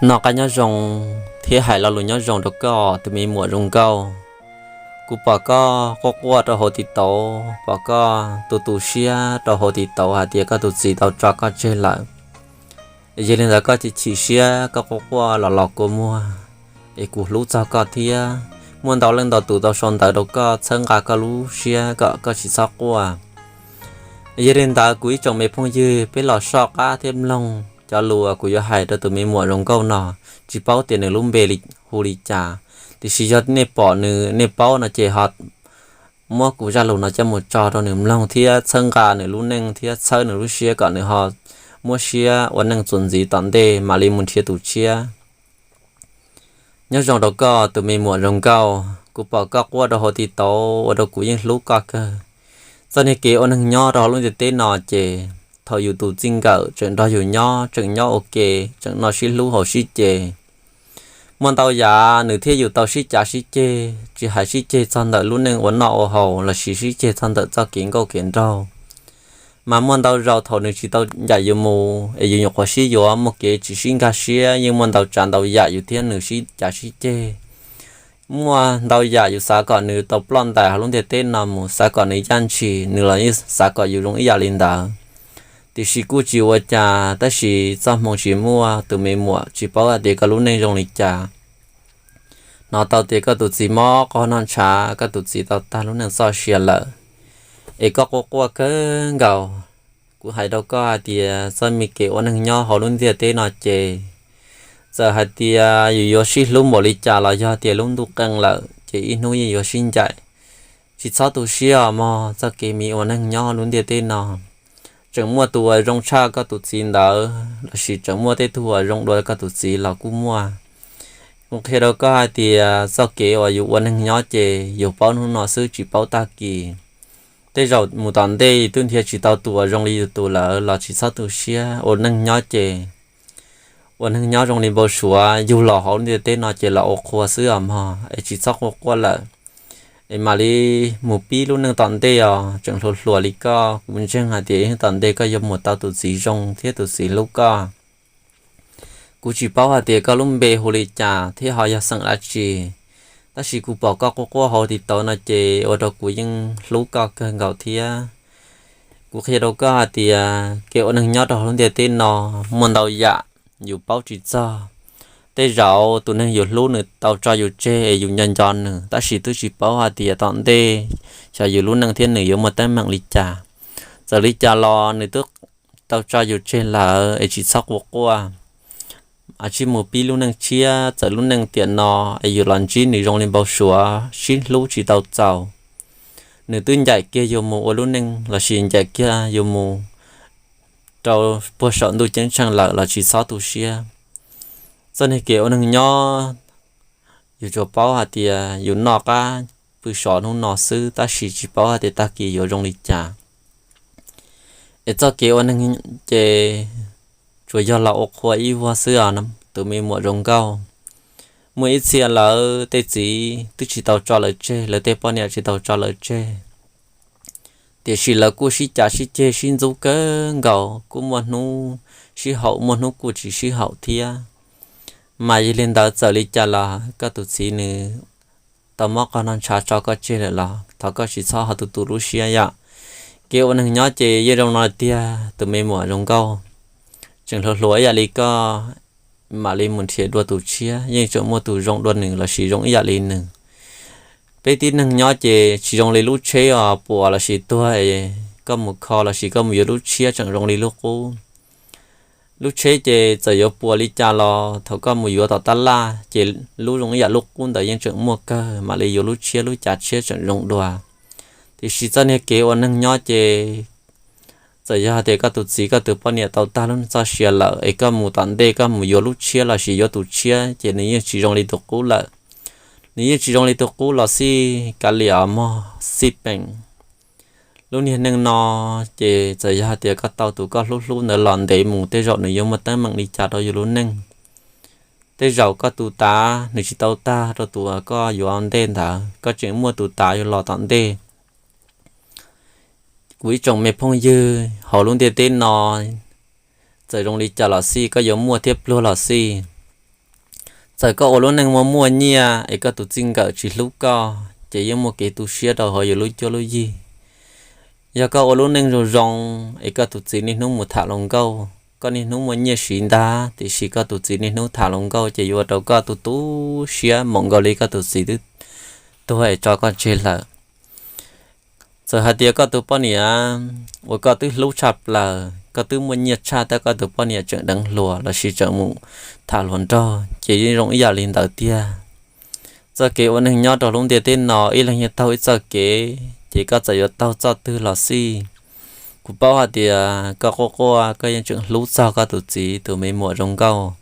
Noj qab nyob zoo thiab hais lo lus nyob zoo rau koj tus me muam zoo nkauj. Kuv pom koj quaj quaj rau hauv TikTok, pom koj tu tu siab rau hauv TikTok hais tias koj tus txiv tau tso koj tseg lawm. Yog li ntawd koj chim siab koj quaj quaj los los kua muag, es kuv hlub txog koj thiab. Muaj ntau leej ntau tus tau sau ntawv rau koj txhawb nqa koj lub siab kom koj tsis txhob quaj. Yog li ntawd kuv ib tsoom me phooj ywg, peb los soj qab thiab mloog cov lus uas kuv yuav hais rau tus me muam zoo nkauj no. Tsis paub tias nws lub npe hu li cas, tiam sis yog nej pom nws, nej paub no ces ho muab kuv zaj lus no coj mus tso rau nws mloog thiab txhawb nqa nws lub neej thiab txhawb nws lub siab kom nws ho muab siab ua neej txuas ntxiv tom ntej mam li mus nrhiav tus tshiab. Nyob zoo rau koj tus me muam zoo nkauj, kuv pom koj quaj rau hauv TikTok ua rau kuv yeej hlub koj kawg. Txoj niag kev ua neeg nyob rau hauv lub ntiaj teb no ces thaum yus tus txij nkawm tseem nrog yus nyob, tseem nyob ua ke, tseem noj sib hlub haus sib ce, muaj ntau yam nws thiab yus tau sib cav sib ceg, tsis hais sib ceg txog ntawm lub neej ua noj ua haus lossis sib ceg txog ntawm txoj kev nkauj kev nraug. Mas muaj ntau zaus thaum nws tsis tau ncaim yus mus es yus nyuam qhuav sib yuav muaj kev tsis sib nkag siab, yeej muaj ntau tsav ntau yam yus thiab nws sib cav sib ceg. Muaj ntau yam yus xav kom nws tau ploj ntais hauv lub ntiaj teb no mus, xav kom nws yaj ntshis, nws los yeej xav kom yus zoo ib yam li ntawd. Tiam sis kuj tsis ua cas, tab sis txoj hmoo tsis muaj, tus me muam tsis paub hais tias koj lub neej zoo li cas. Hnov tau tias koj tus txiv mob qhov noj ntshav, koj tus txiv tau tag lub neej txoj sia lawm, es koj quaj quaj kawg nkaus. Kuv hais rau koj hais tias txoj me kev ua neeg nyob hauv lub ntiaj teb no ces txawm hais tias yus yuav sib hlub npaum li cas los yog tias lub ntuj qeej lawm ces ib hnub yeej yuav sib ncaim. Tsis txhob tu siab os mog, txoj kev me ua neeg nyob hauv lub ntiaj teb no tseem muaj tus uas zoo tshaj koj tus txiv ntawd lossis tseem muaj tej tug uas zoo dua koj tus txiv los kuj muaj. Kuv qhia rau koj hais tias txoj kev uas yus ua neeg nyob ces yus paub hnub no xwb tsis paub tag kis. Tej zaum mus tom ntej twb nrhiav tsis tau tus uas zoo li yus tus lawm los tsis txhob tu siab. Ua neeg nyob ces ua neeg nyob zoo li npau suav, yug los hauv ntiaj teb no ces los ua qhua xwb os mog, es tsis txhob quaj quaj lawm. Es mam li mus pib lub neej tom ntej os, tseem hluas hluas li koj, kuv ntseeg hais tias tom ntej koj yuav mus tau tus txiv zoo thiab tus txiv hlub koj. Kuv tsis paub hais tias koj lub npe hu li cas thiab ho yog xeem dab tsi, tab sis kuv pom koj quaj quaj hauv TikTok no ces ua rau kuv yeej hlub koj kawg nkaus thiab. Kuv qhia rau koj hais tias kev ua neeg nyob rau hauv lub ntiaj teb no muaj ntau yam yus paub tsis txog. Tej zaum tus neeg yus hlub nws tau tso yus tseg es yus nco nco nws, tab sis twb tsis paub hais tias tom ntej xyov yus lub neej thiab nws yuav muaj teeb meem li cas. Txawm li cas los nws twb tau tso yus tseg lawm es tsis txhob quaj quaj. Tsij mus pib lub neej tshiab, txawm lub neej tiam no es yus los ntsib nws zoo li npau suav, sib hlub tsis tau txaus. Nws twb ncaim kiag yus mus ua lub neej lossis ncaim kiag yus mus rau puag saum ntuj ceeb tsheej lawm los tsis txhob tu siab. Txoj niag kev ua neeg nyob, yus tsuas paub hais tias yus noj qab pw sov hnub no xwb, tab sis tsis paub hais tias tag kis yuav zoo li cas. Es txoj kev ua neeg ces tsuas yog los ua qhua ib vuag xwb os, tus me muam zoo nkauj. Muaj ib txhia lawv tej txiv twb tsis tau tso lawv tseg, lawv tej poj niam tsis tau tso lawv tseg, tiam sis lawv kuj sib cav sib ceg sib ntxub kawg nkaus, kuj muaj hnub sib haum muaj hnub kuj tsis sib haum thiab. Mas yog li ntawd txawm li cas los koj tus txiv nws tau mob qhov noj ntshav tso koj tseg lawm los thov koj tsis txhob ho tu tu lub siab yom. Kev ua neeg nyob ces yeej zoo no tiag tus me muam zoo nkauj. Tseem hluas hluas ib yam li koj, mam li mus nrhiav dua tus tshiab yeej tseem muaj tus zoo dua nws lossis zoo ib yam li nws. Peb tib neeg nyob ces tsis zoo li lub tsheb os, puas lossis tuag es koj mus kho lossis koj mus yuav lub tshiab tseem zoo li lub qub. Lub tsheb ces txawm yuav puas li cas los thaum koj mus yuav tom tab laj ces lub zoo ib yam lub qub ntawd yeej tseem muaj kawg, mam li yuav lub tshiab lub cav tshiab tseem zoo dua. Tiam sis txoj niag kev ua neeg nyob ces txawm yog hais tias koj tus txiv koj tus poj niam tau tag lub txoj sia lawm es koj mus tom ntej koj mus yuav lub tshiab lossis yuav tus tshiab ces nws yeej tsis zoo li tus qub lawm. Nws yeej tsis zoo li tus qub los xij kav liam os mog, xij peem. Lub niag neej no ces txawm yog hais tias koj tau tus koj hlub hlub ntawd los ntev mus tej zaum nws yuav muaj teeb meem li cas rau yus lub neej. Tej zaum koj tus tav nws tsis tau tag rau tus uas koj yuav ua ntej ntawd, koj tseem muaj tus tav yuav los tom ntej. Kuv ib tsoom me phooj ywg hauv lub ntiaj teb no, txawm zoo li cas los xij, koj yuav muaj thiab pluag los xij, Thaum koj ua lub neej muaj muaj nyiaj es koj tus txij nkawm tsis hlub koj ces yeej muaj kev tu siab rau hauv yus lub cuab lub yig. Yog koj ua lub neej zoo zoo es koj tus txiv niaj hnub mus tham hluas nkauj, koj niaj hnub muaj nyiaj siv ntag, tiam sis koj tus txiv niaj hnub tham hluas nkauj ces yuav ua rau koj tu tu siab mus nkaus li koj tus txiv twb tuag es tso koj tseg lawm. Txawm hais tias koj tus poj niam uas koj twb hlub tshaj plaws, koj twb muaj nyiaj tshaj, tab koj tus poj niam tseem deev hluas lossis tseem mus tham hluas nraug ces yeej zoo ib yam li ntawd tiag. Txoj kev ua neeg nyob rau lub ntiaj teb no ib leeg yeej taug ib txoj kev, ces koj txawm yuav taug txoj twg los xij, kuv paub hais tias koj quaj quaj koj yeej tseem hlub txog koj tus txiv tus me muam zoo nkauj.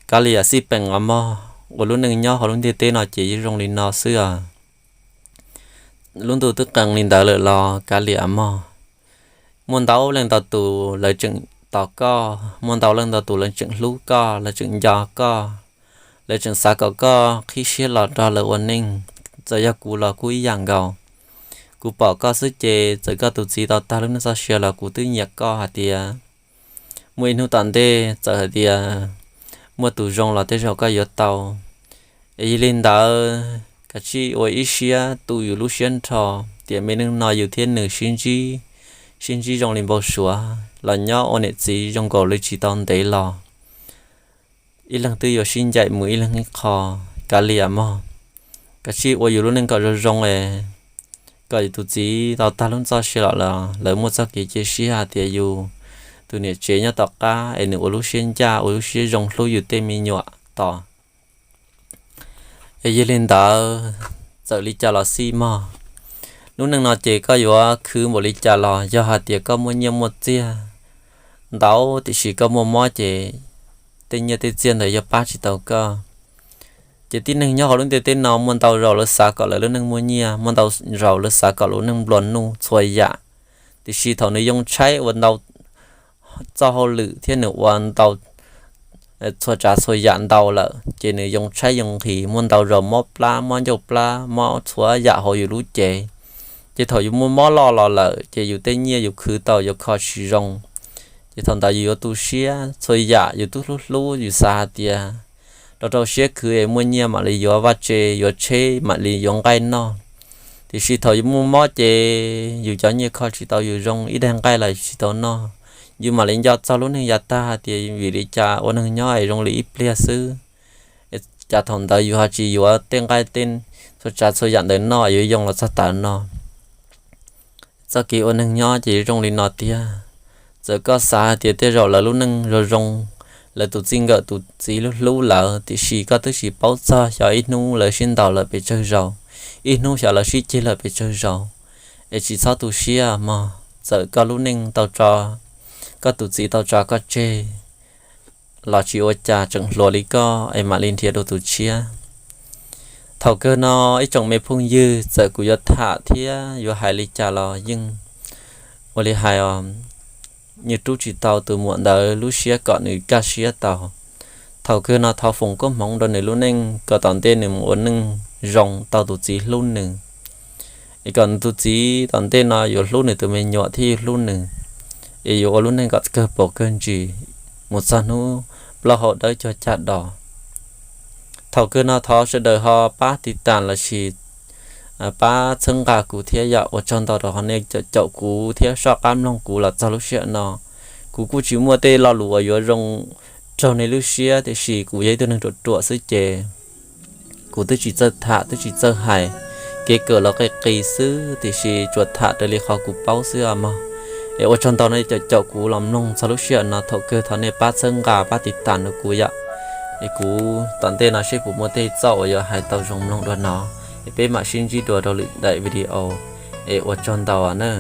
Kav liam xij peem os mog, ua lub neej nyob hauv lub ntiaj teb no ces yeej zoo li no xwb os. Lub ntuj twb qee li ntawd lawm los kav liam mog. Muaj ntau leej ntau tus lawv tseem tos koj, muaj ntau leej ntau tus lawv tseem hlub koj, lawv tseem nco koj, lawv tseem xav kom koj qhib siab los nrog lawv ua neej. Txawm yog kuv los kuj ib yam nkaus. Kuv pom koj xwb ces txawm koj tus txiv tau tag lub neej txoj sia los kuv twb nyiam koj hais tias muaj ib hnub tom ntej txawm hais tias muaj tus zoo los tej zaum koj yuav tau. Es yog li ntawd, kav tsij ua ib siab tu yus lub siab nrho, tiam me neej no yus thiab nws sib ntsib, sib ntsib zoo li npau suav los nyob ua niam txiv zoo nkaus li tsis tau ntev los, ib leeg twb yuav sib ncaim mus ib leeg ib qho. Kav liam mog, kav tsij ua yus lub neej kom zoo zoo es kom yus tus txiv tau tag lub txoj sia los lawv muaj txoj kev cia siab hais tias yus tus niam tsev nyob tom qab es nws ua lub siab ncaj ua lub siab zoo hlub yus tej me nyuam tos. Es yog li ntawd, txawm li cas los xij mog, lub neej no ces koj yuav khwv npaum li cas los yog hais tias koj muaj nyiaj muaj txiag ntau tiam sis koj muaj mob ces tej nyiaj tej txiag ntawd yuav pab tsis tau koj. Ces tib neeg nyob hauv lub ntiaj teb no muaj ntau zaus lawv xav kom lawv lub neej muaj nyiaj, muaj ntau zaus lawv xav kom lub neej nplua nuj txhua yam, tiam sis thaum nws yoo tshaib ua ntau txoj hauj lwm thiab nws ua ntau txhua tsav txhua yam ntau lawm ces nws yoo tshaib yoo nqhis, muaj ntau zaus mob plab mob ncauj plab mob txhua yam hauv yus lub cev. Ces thaum yus muaj mob loj los lawm ces yus tej nyiaj yus khwv tau yuav kho tsis zoo. Ces thaum ntawd yus yuav tu siab, txhua yam yus twb hlub hlub yus xav hais tias rau rau siab khwv es muaj nyiaj mam li yuav vaj tse yuav tsheb mam li yuav nqaij noj. Tiam sis thaum yus muaj mob ces yus cov nyiaj kho tsis tau yus zoo, ib daig nqaij los tsis tau noj. Yus mam li nco txog lub neej yav tag hais tias vim li cas ua neeg nyob es zoo li ib pliag xwb, cas thaum ntawd yus ho tsis yuav tej nqaij tej txhua tsav txhua yam ntawd noj yuav yoo los txog tav no. Txoj kev ua neeg nyob ces zoo li no tiag. Txawm koj xav hais tias tej zaum lawv lub neej zoo zoo, lawv tus txij nkawm tus txiv hlub hlub lawv, tiam sis koj twb tsis paub txog xyov ib hnub lawv sib ntaus lawm pes tsawg zaus, ib hnub xyov lawv sib ceg lawm pes tsawg zaus. Es tsis txhob tu siab mog, txawm koj lub neej tau tso, koj tus txiv tau tso koj tseg los tsis ua cas, tseem hluas li koj es mam li nrhiav dua tus tshiab. Thaum kawg no ib tsoom me phooj ywg, txawm kuv yuav tham thiab yuav hais li cas los yeej ua li hais os, yeej rub tsis tau tus muam ntawd lub siab kom nws kaj siab tau. Thaum kawg no thov foom koob hmoov rau nws lub neej kom tom ntej nws mus ua neej zoo tau tus txiv hlub nws, es kom nws tus txiv tom ntej no yuav hlub nws tus me nyuam thiab yuav hlub nws, es yuav ua lub neej kom kawg paus kawg ntsis mus txog hnub plaub hau dawb cuag caj dos. Thaum kawg no thov sawv daws ho pab tiv tas lossis pab txhawb nqa kuv thiab yom. Ua tsaug ntau rau qhov nej caum kuv thiab soj qab mloog kuv los txog lub sij hawm no. Kuv kuj tsis muaj tej lo lus uas yuav zoo raug nej lub siab, tiam sis kuv yog ib tug neeg ruam ruam xwb ces kuv twb tsis txawj tham twb tsis txawj hais, kev kawm los qis qis xwb, tiam sis tsuas tham raws li qhov kuv paub xwb os mog. Es ua tsaug ntau nej caum kuv los mloog txog lub sij hawm no. Thaum kawg thov nej pab txhawb nqa pab tiv tas rau kuv yom. Es kuv tom ntej no seb puas muaj tej txoj uas yuav hais tau zoo mloog dua no, es peb mam sib ntsib dua rau lwm daim video. Es ua tsaug ntau na.